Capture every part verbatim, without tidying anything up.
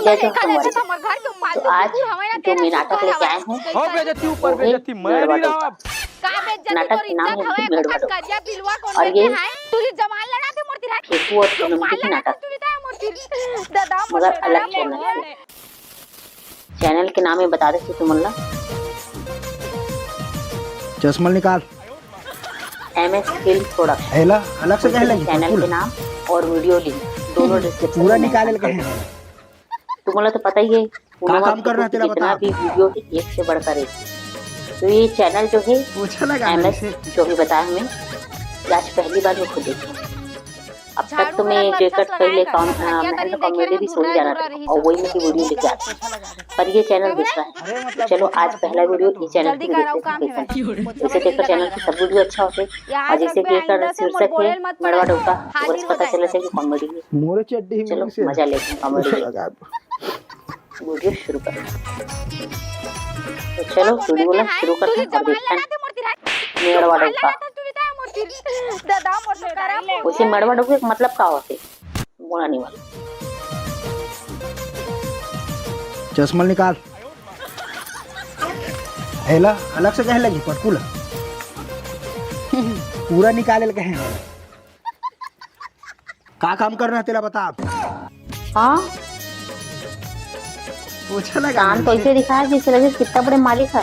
कैसे हो तुम्हारे? तो आज जो मैं नाटक लेके आए हूँ, वो है मेड़वा डउका। नाटक के नाम है मेड़वा डउका। और ये फेंकू और पूनम की नाटक, मगर अलग चैनल से। चैनल के नाम मैं बता देती तुमन ला। चश्मा निकाल। M S film production. एला अलग से कहे लगी, चैनल के नाम और वीडियो लिंक दोनों डिस्क्रिप्शन पूरा में निकाले लगे हैं। तुमन ला तो पता ही है, पूनम का काम कर रहा है, तेरा बता। भी वीडियो है, एक से बढ़कर एक। तो ये चैनल जो है, अच्छा लगा एम एस, जो भी बताया हमें, आज पहली बार मैं खुद देखी। अब तक तो मैं जेकर पहले कॉम-, अ, मैं तो कॉमेडी भी सुन जाना था और वही में की वीडियो लेके आती। पर ये चैनल दूसरा है। तो चलो, आज पहला वीडियो ये चैनल पे देखते हैं। जैसे देखकर चैनल की सब वीडियो अच्छा होते और जैसे कि एकर शीर्षक है मेड़वा डउका, तो बस पता चला था कि कॉमेडी है। मोरे चड्डी चलो, मजा लेते हैं कॉमेडी। वीडियो शुरू करें। तो चलो, वीडियो ला शुरू करते हैं और देखते हैं मेड़वा डउका। वैसे मेड़वा डउका के मतलब का होथे? बोला नहीं वाला। चश्मा निकाल। एला अलग से कहे लगी, पटकू ला। पूरा निकाले लगे हैं। का काम करना है तेला बता आप। हाँ? पूछा लगा काम तो ऐसे दिखाया जैसे लगे कितना बड़े मालिक है।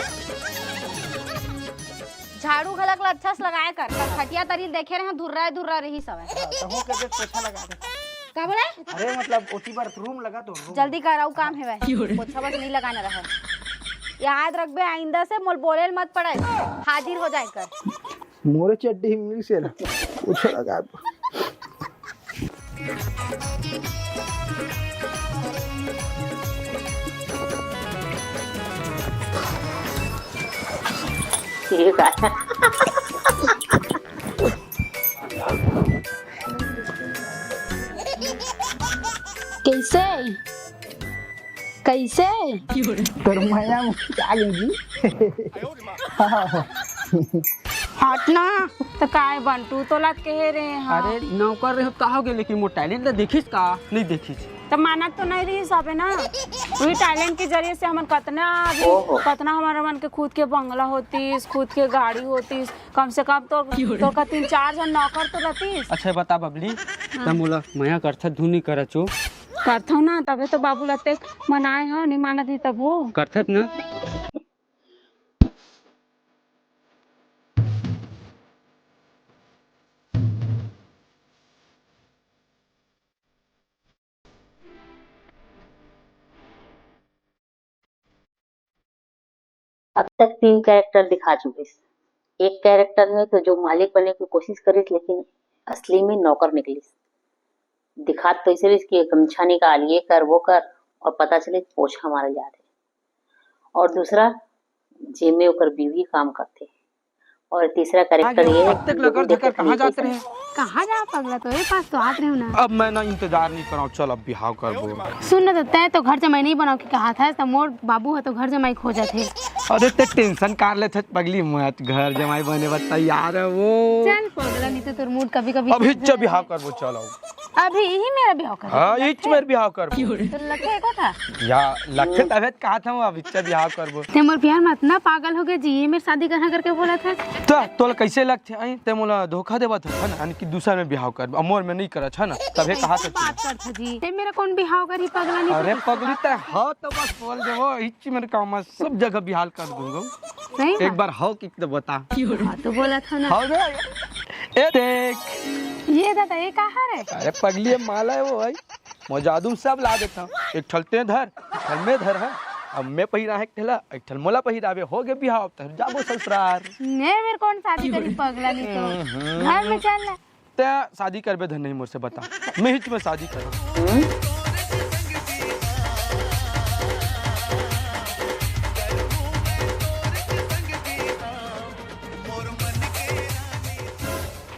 झाड़ू घलक ला अच्छा से लगाए कर, खटिया तरी देखे रहे धुर्रा धुर्रा रही सब। हाँ, तो हो के देख पोछा लगा दे। का बोले? अरे मतलब ओती बार रूम लगा तो रूम। जल्दी कर, अउ काम है भाई। पोछा बस नहीं लगाना रहा। याद रखबे आइंदा से मोल बोले मत पड़े, हाजिर हो जाए कर। मोरे चड्डी मिल से ना। पोछा लगा। ठीक है। कैसे? कैसे? तोर मया में आ गई जी। हट ना। तो काय बंटू, तोला कहे रहे हैं। अरे नौकर रहे हो, का हो गए, लेकिन मोर टैलेंट ला देखिस का? नहीं देखिस। तो मानत तो नहीं रही सब है ना। वही टैलेंट के जरिए से हमन कतना अभी, ओहो। कतना हमारे मन के खुद के बंगला होतीस, खुद के गाड़ी होतीस, कम से कम तो, तो का तीन चार जन नौकर तो रहतीस। अच्छा बता बबली, हाँ। तब मोला मया करथत धुन नहीं करत हो? करथव ना, तबे तो बाबू ला तेक मनाए हो, नहीं मानत ही तब वो। करथत ना। अब तक तीन कैरेक्टर दिखा चुके हैं। एक कैरेक्टर में तो जो मालिक बनने की कोशिश करिस, लेकिन असली में नौकर निकलिस। दिखात तो ऐसे रहिस कि गमछा निकाल, ये कर, वो कर, और पता चले पोछा मारे जात हे। और दूसरा, जेमे ओकर बीवी काम करथे। और तीसरा कैरेक्टर ये है, अब तक लगर झकर कहाँ जात रहे? कहाँ जा पगला, तोरे पास तो आत रहे ना। अब मैं ना इंतजार नहीं कराऊँ, चल अब बिहाव करबो। सुन ना, तो तैं तो घर जमाई नहीं बनाओ के कहा था, तो मोर बाबू है तो घर जमाई खोजत हे। अरे ते टेंशन कार ले थस पगली, मैं घर जमाई बने बर तैयार है वो। चल पगला, नहीं तो तोर मूड कभी कभी अब हिच्चा बिहाव करबो, चल आओ। अभी यही मेरा बिहाव कर। हाँ, इच मेर बिहाव करबो। तो लखे को था? या लखे तबे कहा था, अब इच्चा बिहाव करबो। ते मोर प्यार में इतना पागल हो गया जी, ये मेर शादी करना करके बोला था। तो तोला कैसे लगथे? आई ते मोला धोखा देवा था ना, यानी कि दूसरा में बिहाव करबो, अमोर में नहीं करा था ना, तबे कहा था। बात कर था जी, ते मेरा कौन बिहाव करी पगला नहीं। अरे पगली ते हाँ तो बस बोल दे, वो इच मेर काम, सब जगह बिहाव कर दूंगा। सही एक बार हाँ कि तो बता। हाँ, तो बोला था ना। हाँ रे। ए देख। ये दादा, ये कहाँ रे? अरे पगली, ये माला है वो भाई। मैं जादू सब ला देता हूँ। एक ठल ते धर, एक ठल मैं धर, हाँ। अब मैं पहिरा है एक ठला, एक ठल मोला पहिरावे, हो गए बिहाव, तब जाबो ससुरार। ने मेरे कौन शादी करी पगला नहीं तो। हम्म। घर में चल ना। तैं शादी करबे धन नहीं मोर से, बता। मैं हिच में शादी करूँ।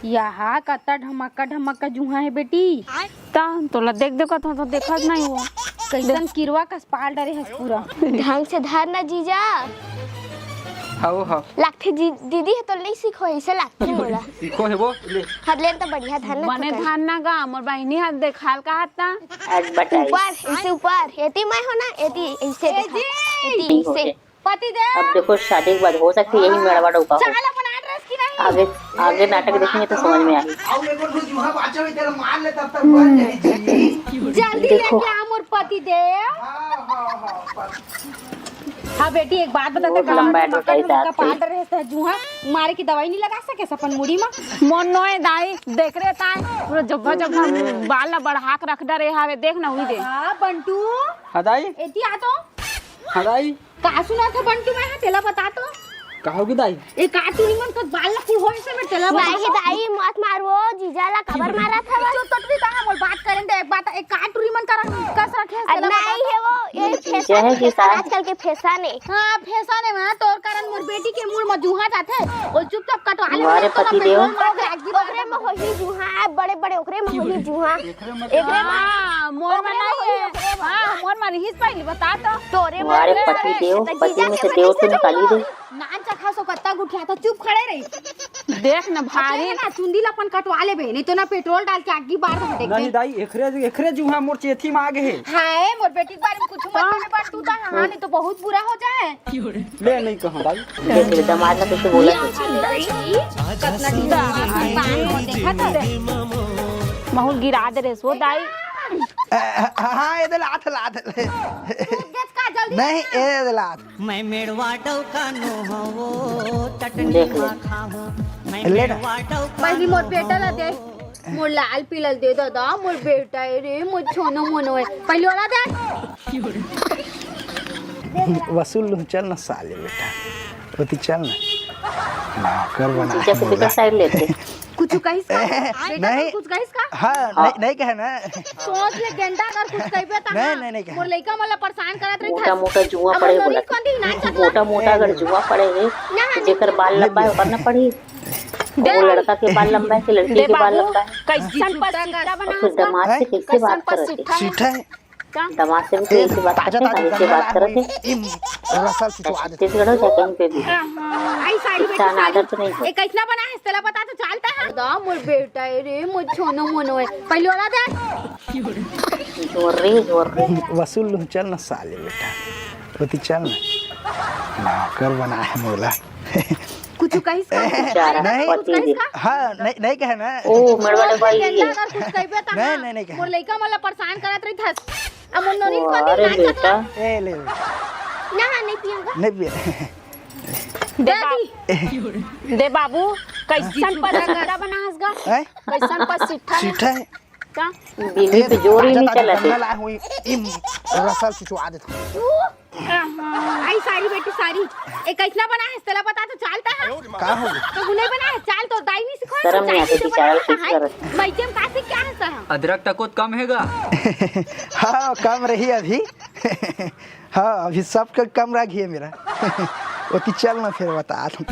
यहाँ कत्ता ढमक्का ढमक्का जुहा है बेटी। ता तोला देख देख तो, तो देखत नहीं हो। कैसन किरवा कस पाल डरे हस पूरा। ढंग से धर ना जीजा। हव, हव। लागथे जी, दीदी ह तो नइ सीखो, अइसे लागथे मोला। सीखो हे वो, ले। हर लेन तो बढ़िया धान ना बने फटक। धान ना गा, मोर बहिनी ह देखाल का हाथ ना। Advertise। ऊपर, अइसे ऊपर, एती मैं हो ना, एती, अइसे ए देखा, जी। एती, अइसे। पति देव। अब देखो, शादी के बाद हो सकती है यही मेड़वा डौका हो। चाल अपन address की नहीं। आगे, आगे नाटक देखेंगे तो समझ में आएगी। अब एगो ठो जुहा बाचा हुई, तेरा मार ले, तब तक बन जाई जी। जल्दी देखो। लेके आ मोर पति देव। हाँ, हाँ, हाँ, पति। हाँ बेटी, एक बात बता, बहुत लंबा advertise है आपके। पाल डरे है, जुहा मारे की दवाई नहीं लगा सके अपन मुड़ी में? मोर नोए दाई, देख रे ताई, पूरा जब्भा जब्भा बाल ला बढ़ा के रख डरे हावे, देख ना हुई दे। हाँ बंटू। हाँ दाई। एती आ तो। हाँ दाई। का सुना था बंटू मैं, हाँ, तेला बता तो। का होगे दाई? ए का टूरी मन का बाल ला कुल होए से मैं तेला बता नहीं तो। दाई, मत मारो, जीजा ला काबर मारा था बस? जो तोतरी ता मोर बात करें दे, एक बात, एक का टूरी मन का रख, कस रखे है, अरे तेला बता नहीं तो। है वो, ये ये fashion है है, कि का? आजकल के fashion है। हाँ, fashion है, मैं तोर कारण मोर बेटी के मुड़ में जुहा जाथे, वो चुपचाप कटवा ले, तुम्हारे मैं तो पति देव। पेट्रोल मार के आग की बार ओकरे में होही जुहा, बड़े बड़े ओकरे में होही जुहा। एकरे में हाँ, मोर में नहीं है। हाँ, मोर में रहीस पहली, बता तो। तोरे तुम्हारे में पति देव, तो पति जीजा में के से देव तो निकाली दे। नान चखा सो कत्ता गुठिया तो चुप खड़े रही। देख न भारी। ना चुंदी ला अपन कटवा लेबे, नहीं तो ना पेट्रोल डाल के आगी बार दे देख। नहीं दाई, एकरे, एकरे जुहा मोर चेथी में आगे है। हाय, मोर बेटी के बारे में कुछ मत बोले, बस तू तो हाँ, नहीं तो बहुत बुरा हो जाए। ले नहीं कहा दाई। देख ले, दामाद ला कैसे बोला तू। कतना ढीला है, पान हो, देखा था? महूल गिरा दे रे सो दाई। हाँ, ये दे लात, लात। तू देख का जल्दी नहीं, ये दे लात। मैं मेड़वा डौका नो हवो, चटनी देख ले। मा खाहूँ। मैं ले ना। मेड़वा डौका पहली मोर नो बेटा ला दे। मोर लाल पीला दे दादा, मोर बेटा है रे, मोर छोनो मोनो है। पहले वाला दे। वसूल लूँ, चल ना साले बेटा, ओती चल ना। नौकर बना जीजा के मोला। बेटा side लेते। कुछ कहिस का? ए, बेटा, नहीं। कुछ कहिस का? हाँ, हाँ। नहीं, नहीं कहे ना। सोच ले गेंडा, अगर कुछ कहिबे त नहीं, हाँ। नहीं, नहीं कहे। मोर लइका मन ला परेशान करत रहिथस। मोटा मोटा जुआ अब पड़े नोनी बोला। कौन दिन नाच मोटा मोटा अगर जुआ पड़े हे, ना, तो जेकर बाल लंबा है, ओकर ना पड़ी। दे वो बाबू। लड़का के बाल लंबा है कि लड़की दे के बाल बाबू, लंबा है? कैसन पसीटा बना और फिर हस का? दामाद से कैसे कैसन बात करत है? पसीटा है? सीटा है। का? दामाद से भी ए, कैसे बात ताजा करते हैं, ताजा कैसे गन्ना बात लाए करते हुए, हैं? इम, रसल सिचवा दे। छत्तीसगढ़ हो चाहे कहीं पे भी। आई साड़ी बेटी साड़ी। आदत नहीं है। ए, कैसना बना है? तेला बता तो चलता है। दा, मोर बेटा है रे, मोर छोनो मोनो है। पहले वाला दे। जोर रे, जोर रे। वसूल लूँ, चल ना साले बेटा। ओती चल ना। नौकर बना है मोला। कुछ कहिस का? बेचारा नहीं। कुछ कहिस का? हाँ, नहीं, नहीं कहे ना। ओ, मेरे वाले भाई। गेंदा अगर कुछ कहिबे त नहीं, हाँ, नहीं, नहीं कहे। मोर लइका मन ला परेशान करत रहिथस। अब मोर नोनी कौन दिन अरे नाचत बेटा। हो? ए, ले। ना, हाँ, नहीं पियंगा। नहीं पिए। दे दे बा-, दी। दे बाबू, कैसन पसीटा बना हस गा? हैं? कैसन पसीटा है? सीटा है। का? बीवी पे जोर ही नहीं चलत है। लाए हुई, इम, रसल सिचवा देत हूँ। आई साड़ी बेटी साड़ी। ए, कैसना बना है? तेला बता तो चलता है। का हो? तो गुने बना है, चाल तो दाई नहीं सिखा, शर्म नहीं आती, बेचारा कुछ करत। मैं जेम का सीख क्या है सर? अदरक तको कम है गा? हाँ, कम रही अभी। हाँ, अभी सबका कम रह गया मेरा। ओती चल ना फिर बता तुम।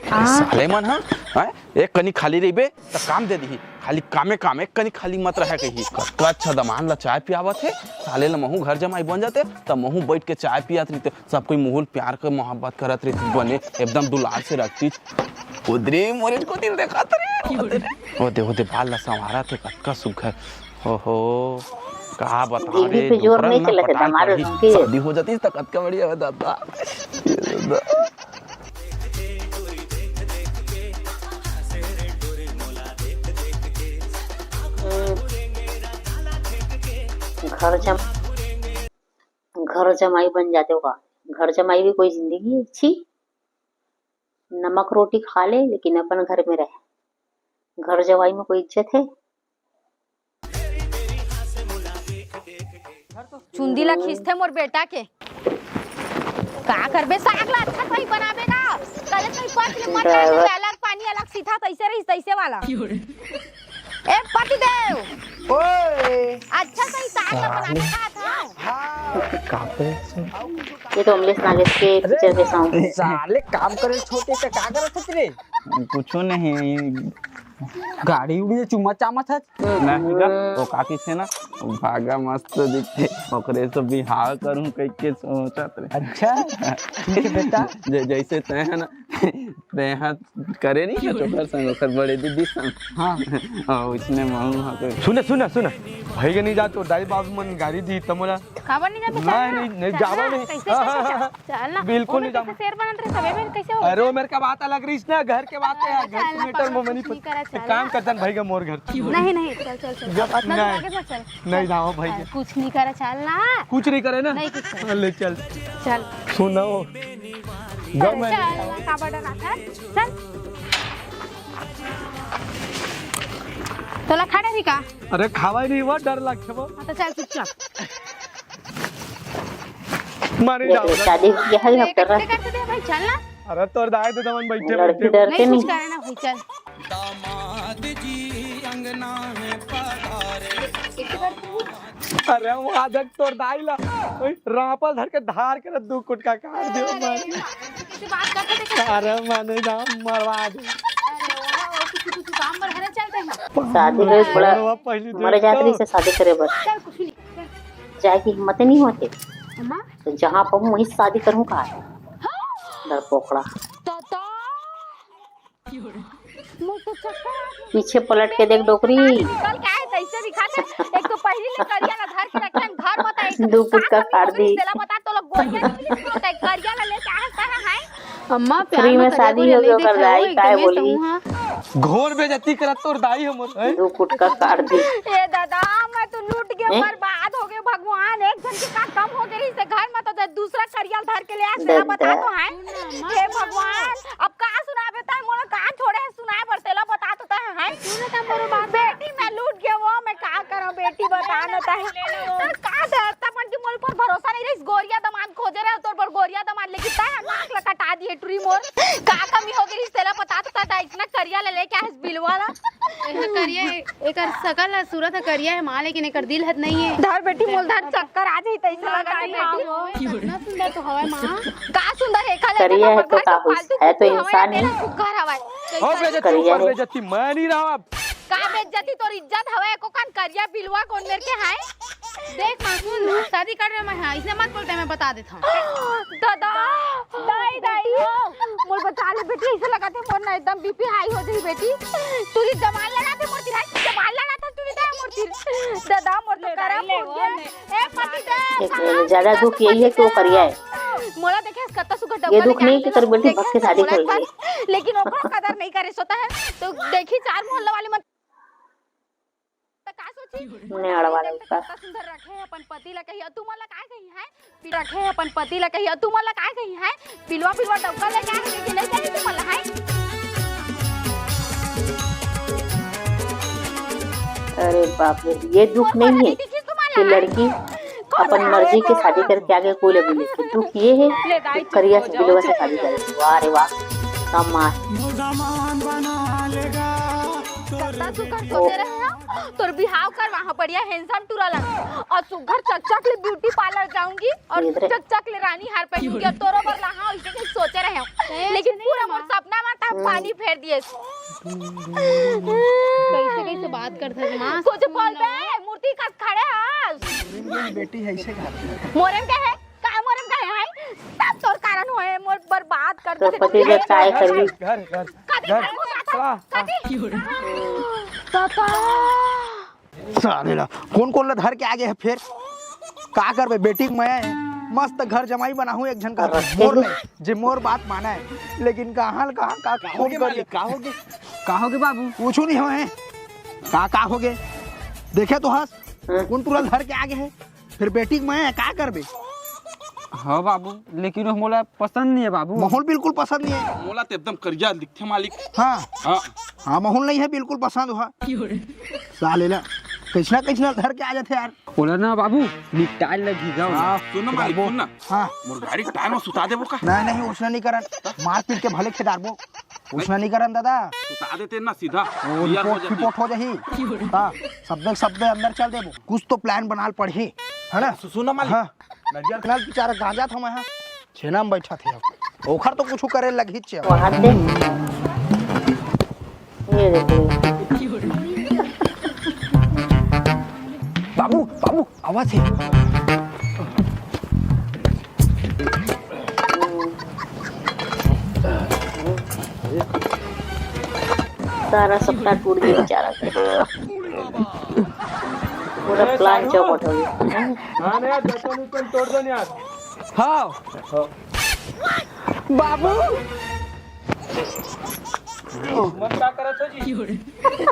साले मन, हाँ? हैं? एक कनी खाली रहिबे, त काम दे दिही। खाली कामे काम, एक कनी खाली मत रहे कही। कतका अच्छा दमान ला चाय पियावत हे, साले ला महू घर जमाई बन जाते, त महू बैठ के चाय पियात रहिते। सब कोई मुहुल प्यार के मोहब्बत करत रहिते, बने एकदम दुलार से रखती। उधरे मोरे को दिल देखा तरे। ओ दे, ओ दे, बाल ला संवारत हे, कतका सुख है। ओहो, का बता रे, बीवी पे जोर नहीं चलत है, दामाद के। शादी हो जाती त कतका बढ़िया हो जाता। घर जम-, घर जमाई बन जाते हो का? घर जमाई भी कोई जिंदगी है? छी, नमक रोटी खा ले, लेकिन अपन घर में रहे। घर जमाई में कोई इज्जत है? चुंदी ला खींचथे मोर बेटा के। का करबे, साग ला अच्छा सही बनाबे गा। कल सही पच ले, मत ड्राइवर। अलग पानी, अलग सीधा, तैसे रही, तैसे वाला। ए पति देव, ओए। अच्छा सही साग ला बनाबे का था? हाँ। ये तो अमलेश नागेश के picture के song है। साले काम करे छोटे से का करत हस रे? कुछो नहीं। गाड़ी उड़ी चुम्मा चामच हच। नहीं गा, वो का कहिथे ना, भागा मस्त दिखथे, ओकरे से बिहाव करूं कहिके सोचत रहे। अच्छा, ठीक है बेटा। जै-, जैसे तैं है ना, तैं हा करे नहीं है ओकर संग, ओकर बड़े दीदी संग। हाँ। और उसने महू हा कोई सुन, सुन, सुन। भाई के नहीं जा तो दाई बाबू मन गाड़ी दी त मोला। काबर नहीं जाबे? नहीं, चल ना। नहीं, नहीं, चल जावा ना। नहीं। कैसे, हाँ, कैसे, हाँ, हाँ। चल ना। बिल्कुल वो नहीं भी जाऊँ। कैसे शेर बनत रहे, सबे में कैसे हो? अरे, वो मेरे का बात अलग रही ना, घर के बात है यार, घर चल के ना, matter पागल, में नहीं कुछ नहीं पता। करे, चल एक काम ना। करतन भाई के मोर घर। नहीं, नहीं, चल, चल, चल। जब अब अपना नहीं। आगे से चल। नहीं जाओ भाई हाँ, के। कुछ नहीं करे, चल ना। कुछ नहीं करे ना? नहीं कुछ करे। ले चल। चल। सुनो। चल, गम है। चल, काबर डरात हस? चल। तोला खाना भी का? अरे खावा ही नहीं हुआ, डर लगथे वो। हाँ, तो चल चुपचाप। मारे ये जाओ। शादी किया है, ये डॉक्टर। कैसे करते थे भाई, चल ना। अरे तोर दाई तो दमन बैठे लड़की बैठे। डरते नहीं, नहीं। कुछ करना भाई, चल। दामाद जी अंगना में पधारे। अरे वो आदत तोर दाई ला, ओए, रापल धर के धार के दू कुटका काट दियो मार। किसी बात करते थे क्या? अरे माने ना मरवा दे। अरे वो, वो किसी, किसी काम पर है ना, चलते हैं। शादी में थोड़ा अरे वो पहली मरे देख जात तो। रही से शादी करे बर। चल कुछ नहीं, चल। जाए की हिम्मत नहीं होते। अम्मा? तो जहाँ पाऊँ वहीं शादी करूँ का? हाँ। डरपोकड़ा। ताता। मोर तो चक्कर आ गया। पीछे पलट के देख डोकरी। निकल के आए, तैसे दिखाते। एक तो पहली ले करिया ला धर के रखे, घर मत आए। दू कुटका काट दी। तेला बता, तो लोग गोरिया निकली, तो करिया ला लेके आए, सारा है। अम्मा, प्यार free में में करिया शादी गोरिया हो गया, नहीं ओकर देखा दाई हो, काहे एकदमे बोली? सहू हाँ। घोर बेइज्जती करत तोर दाई हमर, हैं? दू कुटका काट दी। ए दादा, मैं तो लूट के हैं? बर्बाद हो गए भगवान। एक जन के का कम हो गई से घर में तो दूसरा करिया धर के ले आ, तेला बता तो है। हे भगवान, अब का सुनाबे तैं मोला, का छोड़े है सुनाए बर, तेला बता तो तैं है। बेटी मैं लूट गया वो, मैं का करम बेटी बता न तैं। तैं का डरता मन की मोर पर भरोसा नहीं रही, गोरिया दमाद खोजे रहे तोर पर गोरिया दमाद, लेकिन तैं नाक ला कटा दिए टुरी मोर। का कमी हो गई तेला बता तो तैं, इतना करिया ले लेके आए बिलवा ला। एहा करिया है, एकर सकल ह सूरत ह करिया है माँ, लेकिन एकर दिल हत नहीं है। धर बेटी मोल धर, चक्कर आ जाई तैसे लगा है बेटी। इतना सुंदर तो हवा है माँ। का सुंदर है, का करिया है तो का होइस? है तो इंसान ही। सुघर हवा है। हो बेइज्जती, करिया ऊपर है। बेइज्जती, मैं नहीं रहा अब। का बेइज्जती, तोर इज्जत हवा है, को कान करिया बिलवा कोन मेर के है? देख माँ सुन, शादी कर रहे मैं, हाँ, इसने मत बोलते, मैं बता देता हूँ। दादा, दाई, दाई, मोर बचा ले बेटी, ऐसे लगा थे मोर ना एकदम बीपी हाई हो जाई बेटी। तू ही जबान लड़ा थे मोर तिर, हाय, जबान लड़ा था तू ही दया मोर तिर। दादा, मोर तो करा फूट गया। ए, पति दे, एक ज्यादा दुख यही है कि वो करिया है। मोला देखे, कत्ता सुघर ये डब्बा दुख लेके नहीं आया कि तेरी बेटी था, भक्ति शादी कर ली है। लेकिन ओकरो कदर नहीं करे सोता है। तो देखी, चार मोहल्ला वाली मन त का सोची? नेड़ वाला का। कत्ता सुंदर रखे है अपन पति ला कही, अउ तुमन ला काय कही है? रखे है अपन पति ला कही, अउ तुमन ला काय कही है? पिलवा पिलवा डब्बा लेके आए हैं कि नहीं कही तुमन ला है? अरे बाप रे, ये दुख नहीं है कि लड़की अपन मर्जी के शादी करके आगे कोई लगे नहीं। दुख ये है कि करिया से बिलवा से शादी करे। वाह रे वाह, कमाल। कत्ता सुघर सोचे रहे हो? तोर बिहाव करवाहूं बढ़िया handsome टूरा ला, अउ सुघर चकचक ले beauty parlour जाऊंगी अउ चकचक ले रानी हार पहनूंगी अउ तोरो बर लाहूं, इसे कुछ सोचे रहे हो। लेकिन पूरा मोर सपना मा त पानी फेर दिए। कैसे कैसे बात करत हस माँ? कुछ बोल बे, मूर्ति कस खड़े हस। बेटी है, इसे कहा। मोरे म का है? का मोरे म का है? सब तोर कारण होए, मोर बर्बाद कर दे। पति देव काय करही? घर, घर, कति घर। घर घुसा था? कति? ताता। सारे ला कोन कोन ला धर के आगे है फेर? का करबे बेटी के मैं मस्त घर जमाई बनाहूं एक झन का। मोर नहीं, जे मोर बात माना है, लेकिन कहां ल कहां का का होगे मालिक, का होगे? का होगे बाबू? कुछू नहीं होए। का का होगे? देखे तो हस, कोन टूरा ल धर के आगे है। फेर बेटी के मैं का करबे? हाँ बाबू, लेकिन वो मोला पसंद नहीं है बाबू। माहौल बिल्कुल पसंद नहीं है। मोला तो एकदम करिया दिखथे मालिक। हाँ। हाँ। हाँ, माहौल नहीं है बिल्कुल पसंद हुआ। साले ला कैसना कैसना धर के आ जाथे यार। ओला ना बाबू, निपटाए लगही गा। हाँ, सुन ना मालिक, सुन ना। हाँ। मोर गाड़ी के टायर में सुता देबो का? नहीं, नहीं, उसने नहीं करन। मार पीट के भले खेदारबो। उसने नहीं करन दादा। सुता देते ना सीधा। वो रिपोर्ट, रिपोर्ट हो जाही। हाँ, सबे सबे अंदर चल देबो। कुछ तो प्लान बनाल पड़ही, है ना? सुन ना मालिक। हाँ। नडिया नल बेचारा गांजा था मैं, हाँ। छेना में बैठा थे। ओखर तो कुछ करे लगही चे। वहाँ से बाबू, बाबू, आवाज है। सारा सपना टूट गया बेचारा के। पूरा प्लान चौपट हो गया। हाँ ना यार, दतवन उतवन तोड़ दो ना यार। हाँ। हाँ। बाबू। मन का करत हो जी?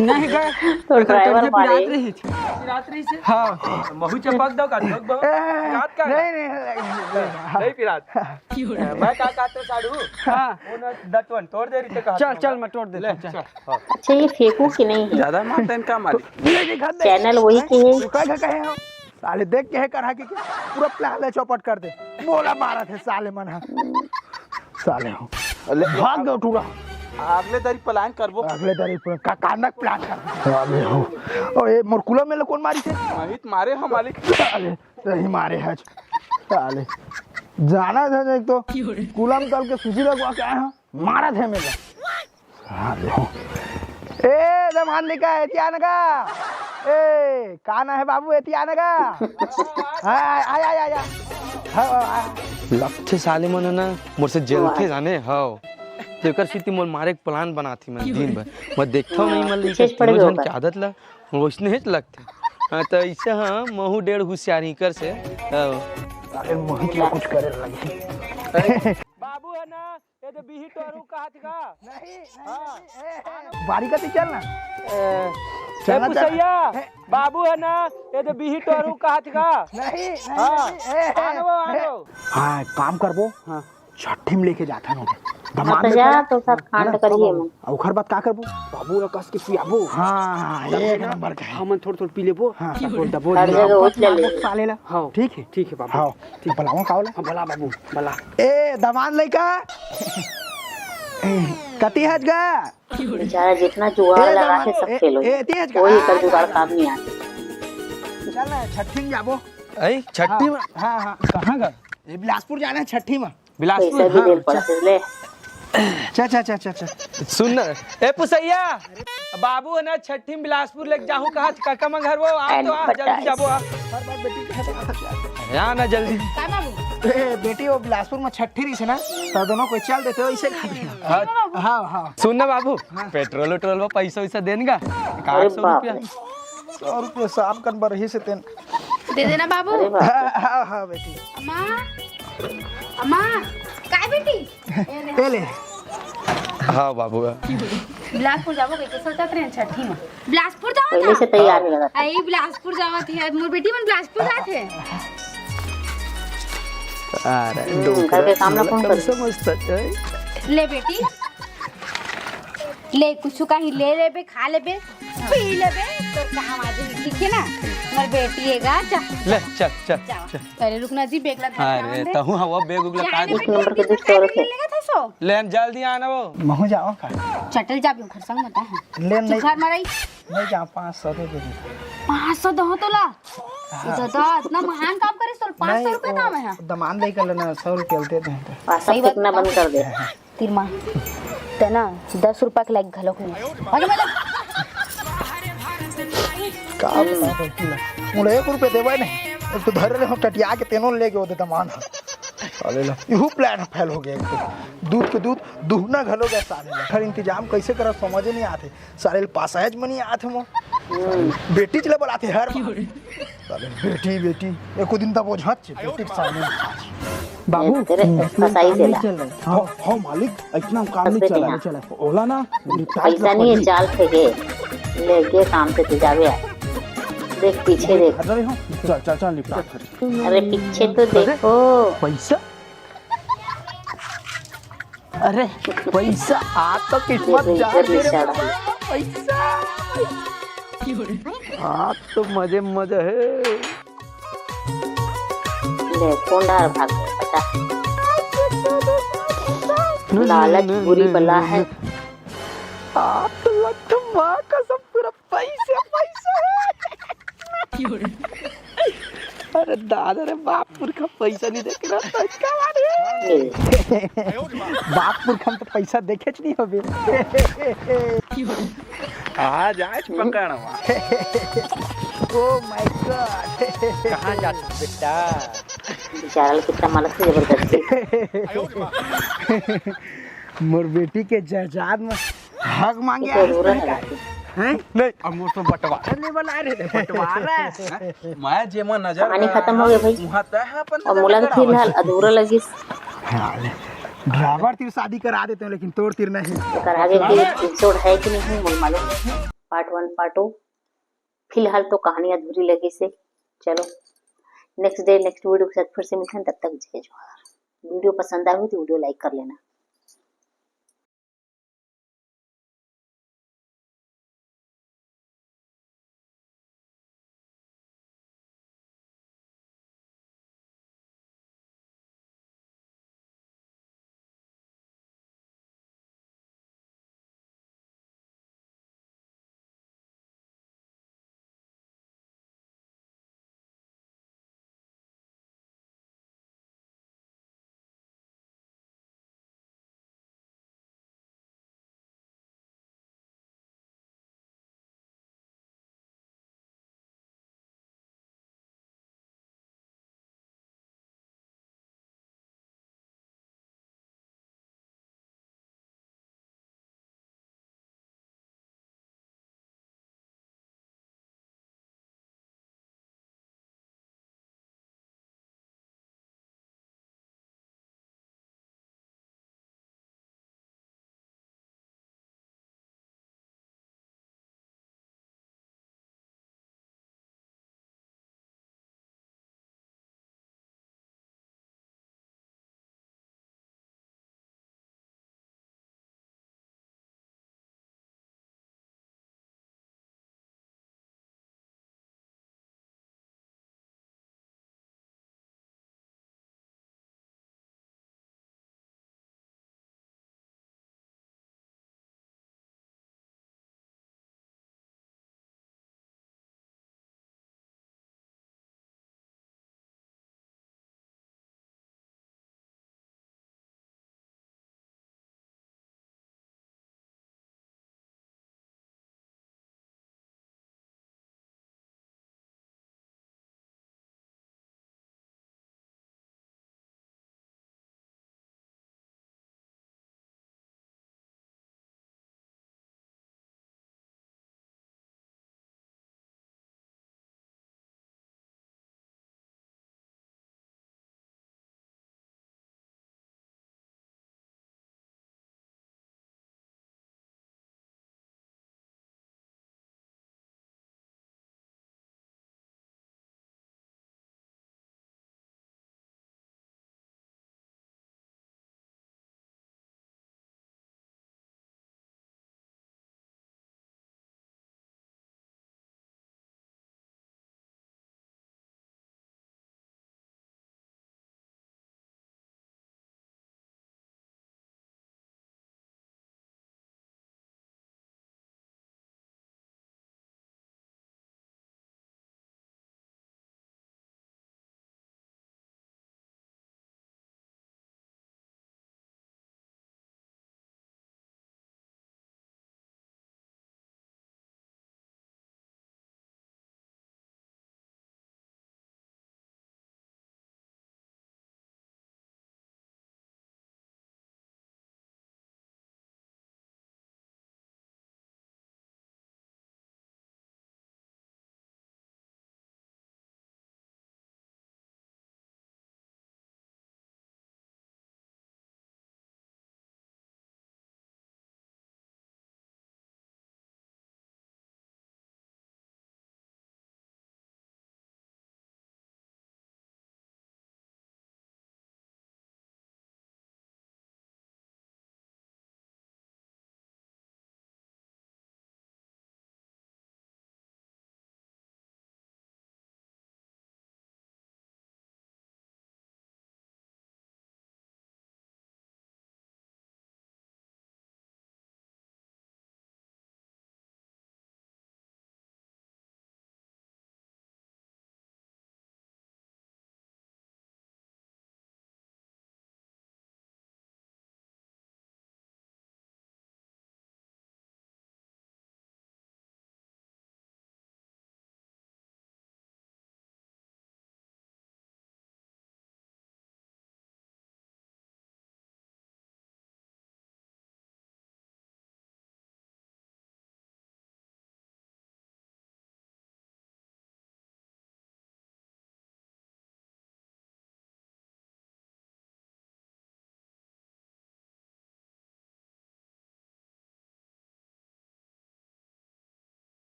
नहीं गए। तो ड्राइवर मारे। पिरात रही। पिरात रही से? हाँ। महू चपक दो का, ठोक दो। ए, पिरात का? नहीं, नहीं, नहीं, नहीं। नहीं पिरात। मैं का कहत हो साढ़ू? हाँ। वो ना दतवन तोड़ दे रही थे कहा चल, था। चल, मैं तोड़ देता ले, हूँ, चल। चल। हाँ। अच्छा, ये फेंकू कि नहीं? ज्यादा मारते हैं, का मारी? नहीं, नहीं, घर नहीं। चैनल वही के है। तू का, का कहे हो? साले देख के है कर हा कि पूरा प्लान ले चौपट कर दे। मोला मारत हे साले मन हा। साले हो। ले, भाग गयो टूरा। अगले दरी प्लान करबो। अगले दरी प्लान, का, कांदा प्लान कर। साले हो। ओ, ए, मोर कुलम में ले कौन मारी थे? वही तो मारे हम मालिक। साले, सही मारे हज। साले। जाना था देख तो। कुलम तल के सूजी लगवा के आया हूँ। मारत हे मेला। हाँ, ले हो। ए, दमान लइका, एती आना गा। ए, का ना हे बाबू, एती आना गा। हाँ, आय, आय, आय, आय। हाँ, हाँ, हाँ। लगथे साले मन ह ना, मोर से जलथे जाने, हव। तेकर सेती मोर मारे के प्लान बनाथे मैं दिन भर। मैं देखथव नहीं, मन पीछे लइका से पड़ तीनों गए झन ओकर। के आदत ला, वइसने हेच लगथे। हाँ, त अइसे हाँ, महू डेढ़ होशियार ही कर से। हव। अरे, मोहित ला कुछ करे लगे। बाबू ह ना, ये दे बिही टोरू कहत का? नहीं, नहीं, हाँ। नहीं, ए, ए। बारी कती चल ना। ए, चल ए ना, चल। पुसैया, ए। बाबू ह ना, ये दे बिही टोरू कहत का? नहीं, नहीं, हाँ। नहीं, ए, ए, आनो, ए। आनो। हाँ, एक काम करबो। हाँ। छट्ठी में लेके जाथन ओके। हाँ, दमान तो लेके जा, जा। तो साथ कांड ना, करिए बाबू। मैं। अउ ओखर बाद का करबो? बाबू ला कस के पियाबो। हाँ, हाँ, एक नंबर का है। हमन थोड़-थोड़ पी लेबो। हाँ। तब बोल दबो हर दिया। जगह उठ ले ले। साले ला। हाँ। ठीक है? ठीक है बाबू। हाँ। ठीक। बलावा का वाला? हाँ, बला बाबू, बला। ए, दमान लइका। ए, कती हज गा? बेचारा जितना जुगाड़ ए, लगा दमान, के सब ए, फेल हो ए, गया। एती हज गा? कोई एकर जुगाड़ काम नहीं आया। चल ना, छट्ठी में जाबो। ऐ, छट्ठी में? हाँ, हाँ, हाँ। कहाँ गा? ए, बिलासपुर जाना है छट्ठी में। बिलासपुर? पैसा भी हाँ, दे पड़ते ले। चल, चल, चल, चल, चल। सुन ना, ए पुसैया, बाबू है ना छट्ठी में बिलासपुर लेके जाहूँ कहा, काका मन घर वो, आ तो आ, जल्दी जाबो आ। हर बार बेटी के हाथ में हाथ। अरे आ ना जल्दी। का बाबू? ए, बेटी वो बिलासपुर में छट्ठी रही से ना, तो दोनों कोई चल देते हो इसे खा देना। हाँ। हाँ, हाँ। सुन ना बाबू, हाँ। पेट्रोल वेट्रोल में पैसा वैसा देन गा, एक अरे आठ सौ बाप रुपया। रे। सौ रुपया शाम कन बर रही से तेन। दे देना बाबू। अरे बाप रे। हाँ, हाँ, हाँ, बेटी। अम्मा, अम्मा, काय बेटी? ए ले। हाँ बाबू। बिलासपुर जाबो कइसे सोचत रहे छट्ठी में? बिलासपुर जावत पहले से तैयार हो जाता। आई बिलासपुर जावत है, मोर बेटी मन बिलासपुर जात है। अरे हम्म, घर के काम ला कौन कर समझता है? ले बेटी, ले कुछ कहीं ले लेबे, खा लेबे, पी लेबे, तोर काम आ जाही, ठीक है ना? मोर बेटी है गा, जा। ले, चल, चल, जा। चल। अरे रुक ना जी, बैग ला धर के अरे, आवन दे। तहूँ हवा बैग उग ला जाए काट। ना एक नंबर के बेटी, दूध और है। लेगा था सो। ले, हम जल्दी आना वो। महू जाओ का? चटल जाबे, घर संग मत आ। ले, नहीं। घर मरई। नहीं जा, पाँच सौ दे दे। पाँच सौ दहो तोला? हाँ। दादा, इतना महान काम करिस, तोला पाँच सौ रुपया दाम है। दमान लेकर लेना, सौ रुपया दे दे। पाँच सौ कितना बंद कर दे। तेर माँ, ते ना दस रुपया के लायक घलोक नहीं। भागो, भागो। का बताओ, मोला एक रुपया देवे नहीं, एक तो धर रहे हो टटिया के तेनो ले गए दमान। साले ला, इहू प्लान फेल हो गया। एक तो दूध के दूध दुहना घलो गया साले ला। हर इंतजाम कैसे करा समझ नहीं आते। साले पास आयज मनी आत हे मोर। हम्म। बेटी चला बलाते हर बार। साले बेटी, बेटी। एको दिन तब ओझात छे, बेटी के सामने। बाबू, तेरे हम्म। फसाई से ला। चल रहा है। हाँ, हाँ, मालिक, इतना काम नहीं चला, नहीं चला। ओला ना, निपटाए पैसा नहीं है, चाल फेंके। लेके काम से तू जावे आ। देख पीछे देख। हट रहे हो? चल, चल, चल, निपटा। अरे पीछे तो अरे, देखो। पैसा? अरे, पैसा आ तो किस्मत ये जा इधर रे बेचारा। पैसा। आज तो मजे मजे है। ले, कौन डार भाग गया, बता। लालच बुरी बला है। आज तो लगता माँ कसम पूरा पैसा, पैसा है। दादा रे, बाप पुरखा पैसा नहीं देखे रहता, इसका बात है। बाप पुरखा में तो पैसा देखे च नहीं होबे। आज आज पकड़वा। Oh my God। कहाँ जात बेटा? बेचारा ला कितना मलक से जबरदस्ती। मोर बेटी के जायदाद में हक मांगे ये तो आज जरूरत तक। है। हैं? नहीं, अब मोर तो बंटवारा। अरे बोला, अरे रे, बंटवारा। मैं जेमा नजर कहानी खत्म हो गया भाई। वहाँ तय है अपन और नजर मुलायम गड़ा फिलहाल हुआ। अधूरा लगिस। हाँ, ले। ड्राइवर तीर शादी करा देते हैं, लेकिन तोर तीर नहीं। एकर आगे के एपिसोड है कि नहीं, मोला मालूम नहीं। पार्ट वन, पार्ट टू, फिलहाल तो कहानी अधूरी लगिस हे। चलो, नेक्स्ट डे, नेक्स्ट वीडियो के साथ फिर से मिलते हैं। तब तक जय जोहार। वीडियो पसंद आए हो तो वीडियो लाइक कर लेना।